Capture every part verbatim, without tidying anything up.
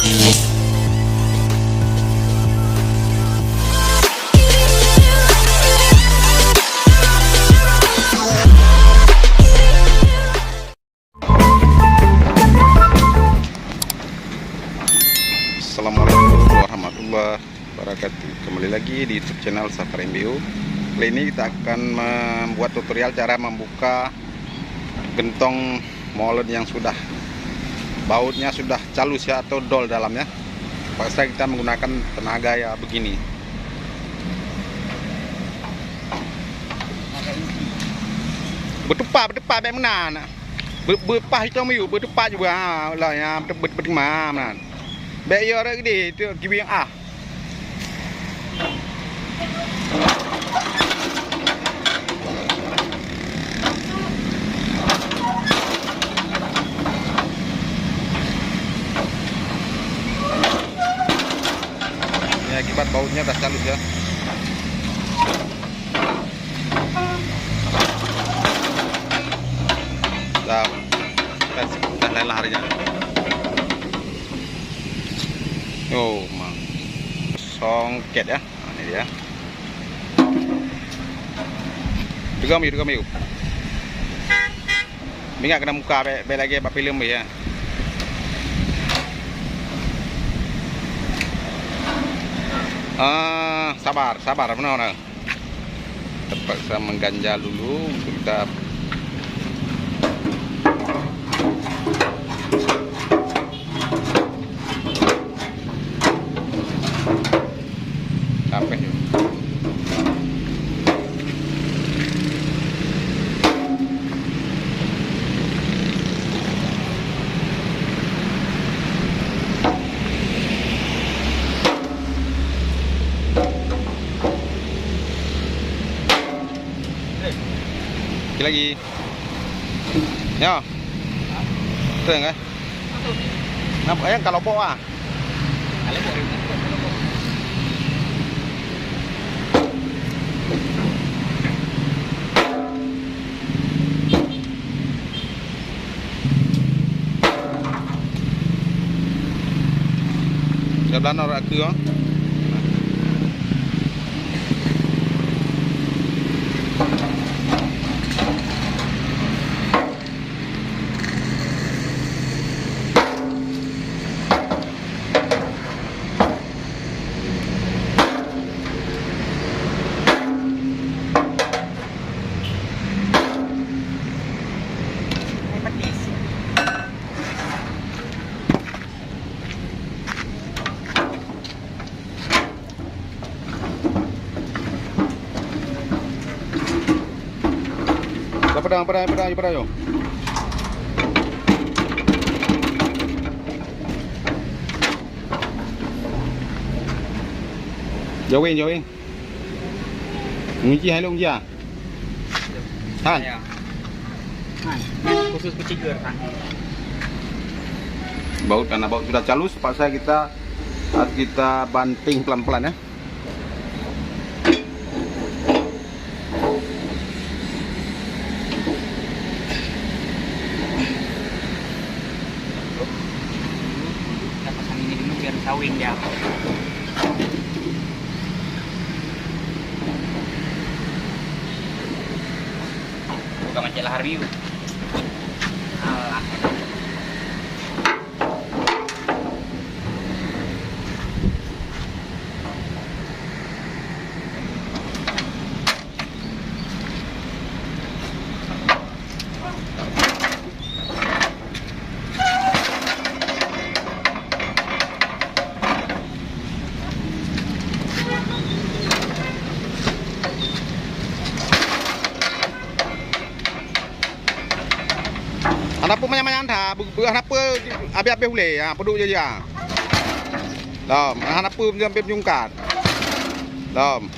Assalamualaikum warahmatullahi wabarakatuh. Kembali lagi di YouTube channel Safari M B U. Kali ini kita akan membuat tutorial cara membuka gentong molen yang sudah bautnya sudah calus ya, atau dol dalamnya. Terpaksa kita menggunakan tenaga ya begini. Beutupak, beutupak bèk meunan. Beu-, beupah itong miyueb, beutupak cuba. Ha, lah, ya, beut-, beut-, beut-, ma, meunan. Bèk yo rot gede, tu kibi ah. Ini akibat bautnya dah calus ya. Dah, dah, dah lelah harinya. Oh, ma. Songket ya. Nah, ini dia. Dugam yuk, dugam yuk. Ingat kena muka bèk, bèk lagèe bak filem ya. Ah, sabar, sabar, benar, benar. Terpaksa mengganjal dulu untuk kita. Capek juga. Sikit lagi. Ya. Teng eh. Napa yang kalau bawa? Sebelah nang rak keu, ah. Dah padang, padang, padang, padang, yo. Jawin, jawin. Ngunci hai lôn, ya. Han. Ya. Han. Khusus kuciger, Han. Baut, karena baut sudah calus, terpaksa kita, harus kita banting pelan-pelan, ya. Kita pasang ini dulu biar kawin dia. Bukan macet lahar biu. Alah. Hana peue manyang-manyang that, beu-, beu-, hana peue habéh-habéh ulèe, ha, peuduek jih, ha. Lom, hana peue sampai meujungkat. Lom.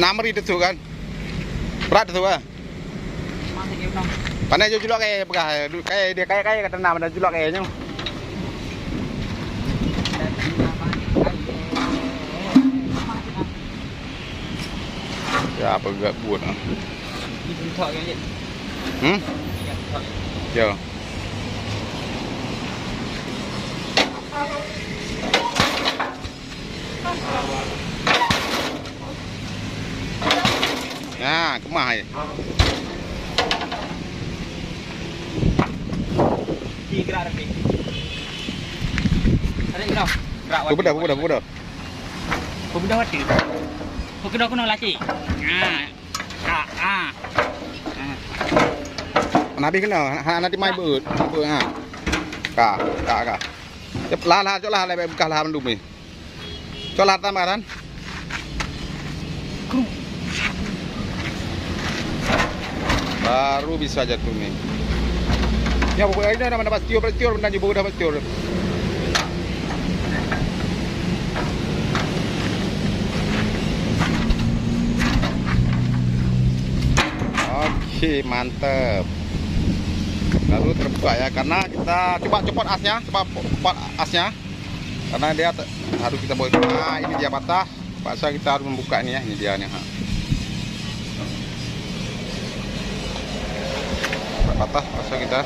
Namri teusuk kan? Brat teusuk ah. Pandai jok julok kayèe peugah, kayèe dia kayèe-kayèe ka teunam, pandai julok kayèe nyoe. Ya, peugah buet ah. Hmm? Ya. Nah, keumah ai. Peubeudoh, peubeudoh, peubeudoh. Peubeudoh watèe. Peubeudoh keunoe lacé. Nah. Ka, ah. Ah. Hana abéh keunoe, hana, hana dimai beuet, beuet, ha. Ka, ka, ka. Cok lah, lah, cok lah, lé beukah lah mandum ni. Cok lah tambah kan. Baru bisa jatuh ni. Ya, pokok ini dah mana pas tiur, tiur, benda jumpa dah tiur. Oke, mantap. Lalu terbuka ya, karena kita coba copot asnya, coba copot asnya. Karena dia te-, harus kita buat. Nah, ini dia patah. Paksa kita harus membuka ini ya, ini dia nih, ha. Patah, paksa kita.